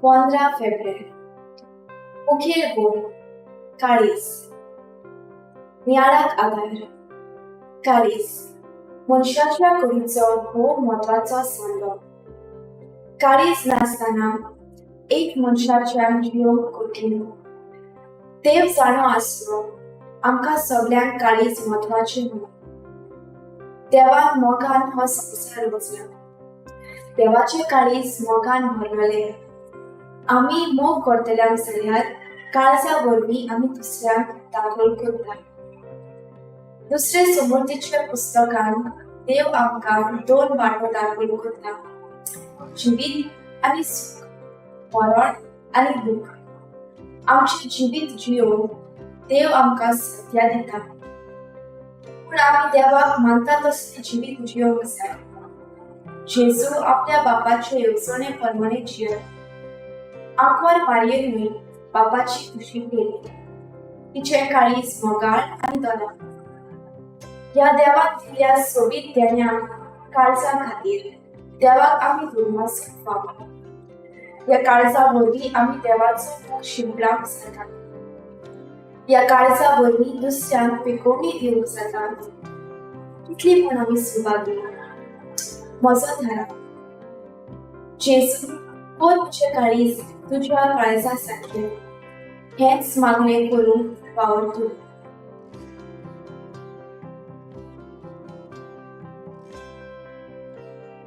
15 फेब्रेर. मुखेल गूण काळीज. नियाळाक आदार. काळीज मनशाच्या कुडीचो भोव म्हत्वाचो सांदो. काळीज नासतना एक मनशाच्यान जियोवंक कठीण. देव जाणो आसलो आमकां सगल्यांक काळीज म्हत्वाचें म्हणून. देवान मोगान हो संवसार रचला. देवाचें काळीज मोगान भरलेलें. आमी मोग करतल्यांक जाल्यार काळजा वरवीं आमी दुसऱ्यांक दाखल करता. दुसरे समृद्धीच्या पुस्तकान देव आमकां दोन वाटो दाखल करता, जिवीत आनी सूख, मरण आनी दुख्ख. आमचें जिवीत जियोवंक देव आमकां सत्या दिता, पूण आमी देवाक मानता तसलें जिवीत जियोवंक जाय. जेजू आपल्या बापाचे येवजणे प्रमाणे जियेलो. आंकवार मारयेनूय बापाची खुशी केली. तिचें काळीज मोगाळ आनी दयाळ. ह्या देवाक दिल्ल्या सोबीत देण्या काळजा खातीर देवाक आमी धुडमास फावो. ह्या काळजा वरवीं आमी देवाचो मोग शिंपडावंक जाता. ह्या काळजा वरवीं दुसऱ्यांक पिकोवणी दिवंक जाता. कितली म्हूण आमी सुभागी. म्हजो थाराव. जेजू, कर म्हजें काळीज तुज्या काळजा सारकें. हेंच मागणें करूंक वावर तूं.